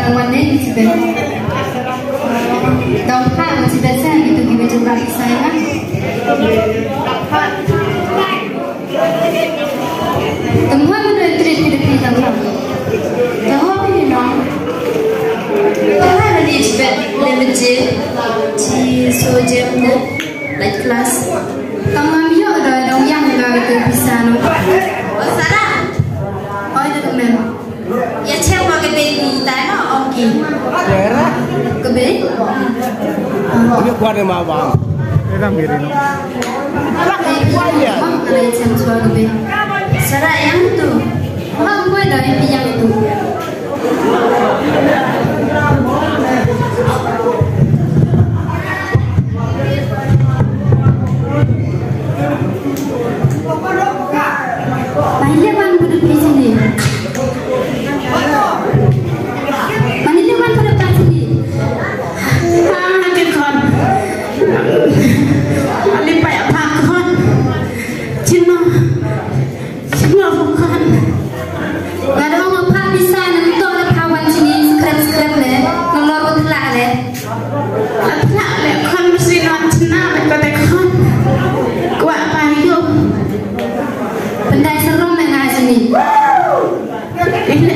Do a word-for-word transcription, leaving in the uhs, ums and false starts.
Rangwan ne ki chibet. Dong pha ma chibet sa ki tu ki ba jumpa ki sai na. Tengwa mana treat ki depi tengwa. Tengwa ni no. Tengwa ni chibet le meje. Chi so jem ne. Like class. Tengwa mi yo da dong yang da tu bisa no. Sarah. Oi da temen. Ïa check ma ka bei ni tai ma ong ki. Ka bei? Ini kuat ma bang. Ira miri no. Ka bei ïa check ma ka bei. Sara yang tu. Ma kuat da yang tu. Mane leh wan pha da phi sini. Mane leh wan pha da phi sini. Ah, ke khon. Ali pa ya pa khon. Chino. Chino khon. Nga da ong pha pisa nang to la pha wan sini skrep skrep le. Nang lor wan la le. La pha le khon mesti non china le ko te khon. Kwa pa yo. Pendai serom le nga sini. Ini